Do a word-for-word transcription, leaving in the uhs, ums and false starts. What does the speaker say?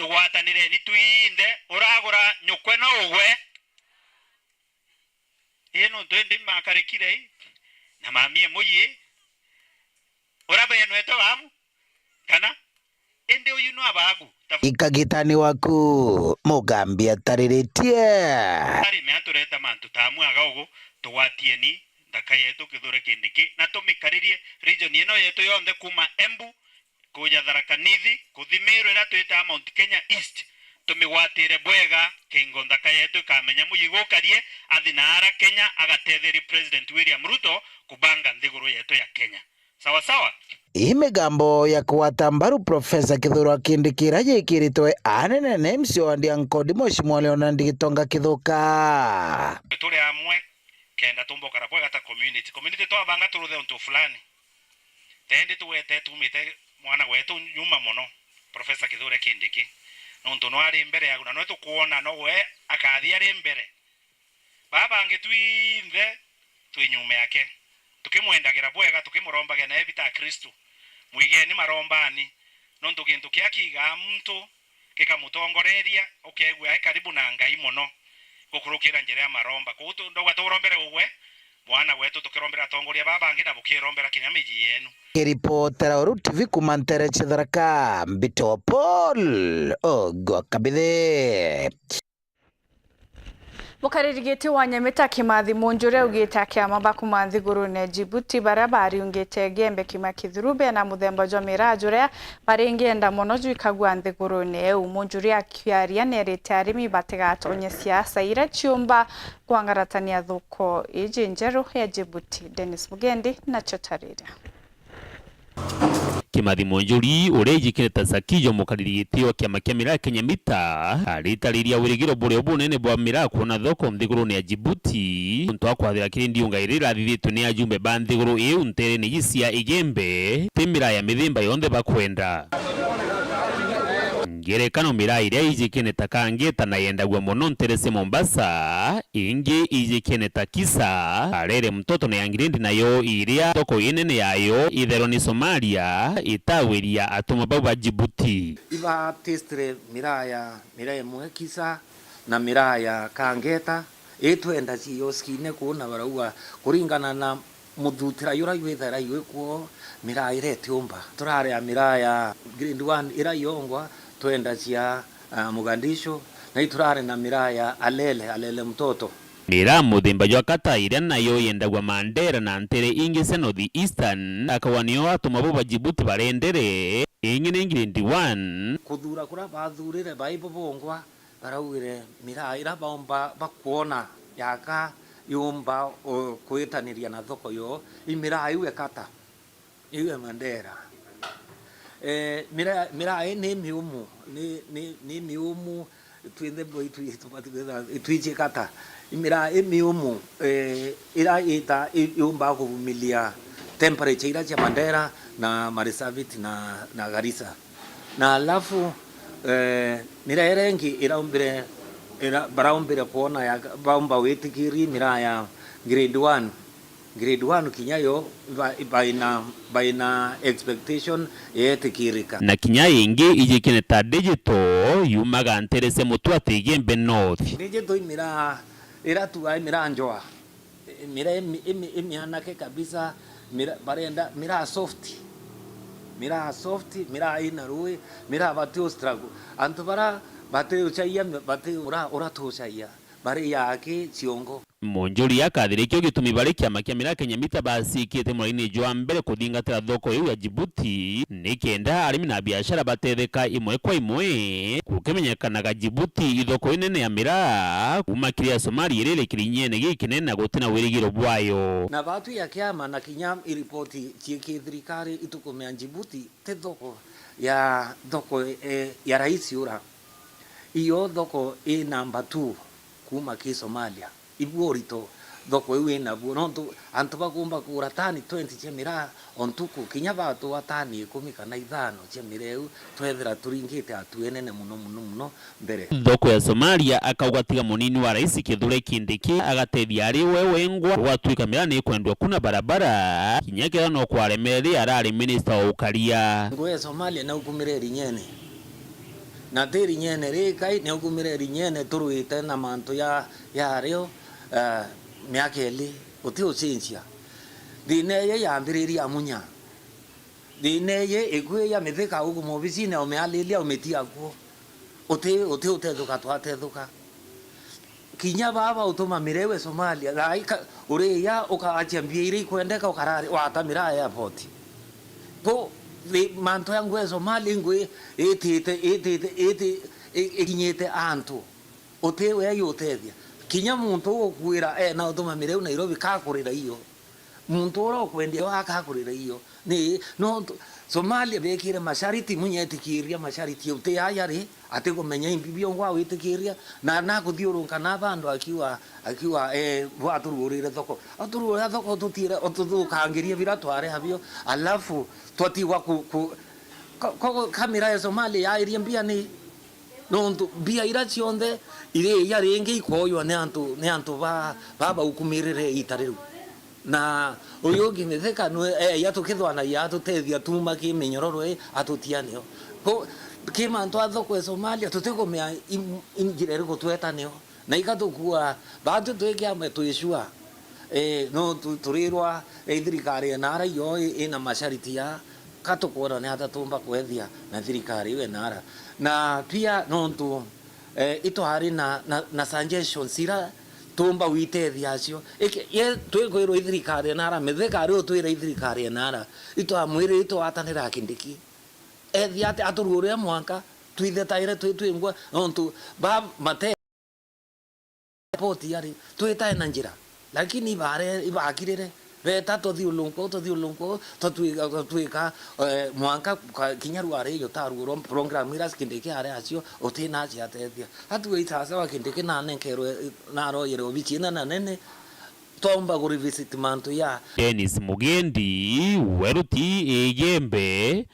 Tugwatanireni twinthe, uragura nyukwe no ugwe. Ii nuntu indi makarikire ii, na mamie muyi, ura benwete wabu, kana indi uyu no abagu? Ikagitani waku, Mugambi atariritie. Ari mea tureta mantu ta amwe aga ugu, tugwatieni nthaka yetu Kithure Kindiki, na tumikaririe region ino yetu yonthe kuma Embu, kuja Tharaka Nithi, kuthi Meru iria twitaga Mount Kenya East, tumigwatire bwega, kingo nthaka yetu ikamenya muyi gukarie, athi na ara Kenya, agatetherie President William Ruto kubanga nthiguru yetu ya Kenya. Sawa sawa? Ii migambo ya kugwata mbaru Profesa Kithure Kindiki iria yikiritwe anene na M C wa Ndiankodi Mheshimiwa Leonard Gitonga Kithuka. Turi amwe, kenda tumbokara bwega ta community. Community twabanga turuthe untu fulani. Tendi tugwete tumite mwana wetu nyuma mono, Profesa Kithure Kindiki, nontu no ari mbere yaku, na nwe tukwona no we akathi ari mbere. Baa bangi twinthe twi nyuma yake, tukimwendagira bwega, tukimurombagira na ebita a Kristu. Mwigeni marombani, nontu gintu kia kiigaa muntu gikamutongoreria, ukeegua e karibu na Ngai mono gukurukira njira ya maromba. Kwou tu-, ndauga turombere ugwe, mwana wetu, tukirombera atongoria baa bangi, na bukirombera kinya miji yenu. Kiripotera Uru T V kuma ntere cia Tharaka, Mbito Paul Ogwa Kabithe. Mukariri giti wa Nyamita Kimathi Munjuri augite akiama ba kuma nthigurune ya Djibouti baria bariungite Gembe kima Kithurubi na muthemba jwa miraa juria baringienda mono jwikagua nthigurune iu. Munjuri akiaria nierite arimi batigatonye siasa iria ciumba kwangaratania thoko iji njeru ya Djibouti. Dennis Mugendi nacio tariria. Kimathi Munjuri, uria ijikene ta Sakijo, mukariri giti wa kiama kia miraa Kenya Mita, aritariria wirigiro buria bunene bwa miraa kwona thoko nthigurune ya Djibouti, nontu wa kwathira kiri ndiunga iria irathithitwe ni ajumbe ba nthiguru iu nterene iji cia Igembe, ti miraa ya mithemba yonthe bakwenda. Ngerekano, miraa iria ijikene ta Kangeta na yendagua mono ntere cia Mombasa, ingi ijikene ta Kisa, Alele Mtoto na ya Ngirendi, nayo iria thoko inene yayo itherwa ni Somalia, itawiria atuma bau ba Djibouti. Iba testire miraa ya, miraa imwe Kisa na miraa ya Kangeta, itwenda ciyoskine kuona barauga kuringana na muthutira jura jwithaira jwikuo, miraa iria itiumba. Turari a miraa ya grade one iria iongwa, twenda cia, ah, Mogadishu, na iturari na miraa ya Alele, Alele Mtoto. Miraa muthemba jwa kata iria nayo yendagwa Mandera na ntere ingi cia North Eastern, akauga niyo atuma bo ba Djibouti barendere, ingi ni grade one. Kuthura kuria bathurire bai bo bongwa, baraugire miraa iria baumba bakwona yaka yumba, o, kwitaniria na thoko yo, i miraa iu ekata, iu e Mandera. Eh, miraa, miraa ii ni miumu, ni, ni, ni miumu, twinthe bo itwi-, tubati kwithira itwiji kata. I miraa i miumu, eh, ira ita i-, yumba kuvumilia temperature ira cia Mandera na Marsabit na, na Garissa. Na alafu, eh, miraa iria ingi iraumbire, ira-, baraumbire kwona ya, baumba witikiri miraa ya grade one. Grade one kinya yo ba-, baina, baina expectation yetikirika. Na kinya ingi ijikene ta Digital yumaga ntere cia Mutwati Igembe North. Digital i miraa ira tuga i miraa njoa. Miraa imi-, imi-, imianake kabisa, miraa, barenda miraa soft. Miraa soft, miraa ina rui, miraa bati u struggle. Antu bara bati uchaia, bati ura, ura tuchaia. Bari ya aki ciongo. Munjuri akathirikio gitumi bari kiama kia miraa Kenya Mita bacikite muraini jwa mbere kuthingatira thoko iu ya Djibouti, ni kenda arimi na biashara batetheka imwe kwa imwe. Gukimenyekanaga Djibouti i thoko inene ya miraa, kuma kiri ya Somalia iria iri kirinyene gikinene na gutina wirigiro bwayo. Na batwi ya kiama na kinya iripoti ciiki thirikari itukumia Djibouti ti thoko ya, thoko, eh, ya raisi ura. Iyo thoko i number two kuma ki Somalia. Ibu urito thoko iu inabuo, nontu antu bakumba kugura tani twenty cia miraa o ntuku, kinya batua tani ikumi kana ithano cia miraa iu, twethira turingite atue nene muno, muno, muno mbere. Thoko ya Somalia, akauga tiga munini wa Rais Kithure Kindiki agatethia ari we wengwa, gwatuika miraa ni ikwendwa kuna barabara, kinya kethira no kwaremere riria arari minista wa ukaria. Ngugi ya Somalia naukumire Rinyene. Na ti rinyene rikai, ni ukumire rinyene turwite na mantu ya, yario, eh, miaka ili, uti ucenjia. Thina iji yambiriria munya. Thina iji ikwiya mithika uku mobicine, umialilia, umitia kuo. Uti, uti utethuka, twatethuka. Kinya baba utuma miraa iwe Somalia, thaa ii ka-, uriya ukaachia mbia iria ikwendeka, ukarari-, watamira airport. Ko, thi-, mantu ya ngui ya Somalia, ingui itite, itite, iti-, i-, ikinyite antu. Uti wea yutethia. Kinya muntu ugukuira ena utuma miraa iu Nairobi, kakurira iyo. Muntu uria ukwendia we akakurira iyo. Ni, nontu Somalia bekire mashariti, munya etikiria mashariti, uti aja ri, atikumenya imbi biongo awitikiria, na nakuthiurunka na bandu akiuga, akiuga, eh, bwaturugurire thoko. Aturugurira thoko, tutire, ututhukangirie bira twari abio, alafu twatigwa ku, ku, ko, ko, kamera ya Somalia yairie mbia ni, nontu mbia ira cionthe iri iya ringi ikoywa ni antu, ni antu ba, ba baukumirire iita riu. Na uyu ungi Mithika nwe, eya tukithwanagia atutethia tuma ki minyororo ii, atutia nio. Ko, ki mantu a thoko e Somalia, tutikumea i, i njira iriku tweta nio. Na ika tukua, batu twikia amwe twi sure. Eh, no tu-, turirwa, eh, thirikari enara iyo i-, ina mashariti ya, ka tukwona ni ata tumba kwethia na thirikari iu enara. Na pia nontu, eh, itwari na, na, na suggestions ira tumba gwitethia acio. Iki, ye twikwirwa i thirikari enara, Mithika ari utwira i thirikari enara, itwamwirire itwatanira Kindiki. Ethia ati aturugurire mwanka, twithetaire twi twingwa, nontu ba mate poti yari, twitae na njira. Lakini ibare-, ibakirire, beta tuthiulunku, tuthiulunku, tutwika, tutwika, eh, mwanka ka-, kinya rwari iyo taruo rwa program ira Kindiki ari acio, utina aciatethia. Atuwe isasawa Kindiki nanenkerwe, naroyere obici ina na nene, twaumba ku revisit mantu ya. Dennis Mugendi, Weru T V Igembe,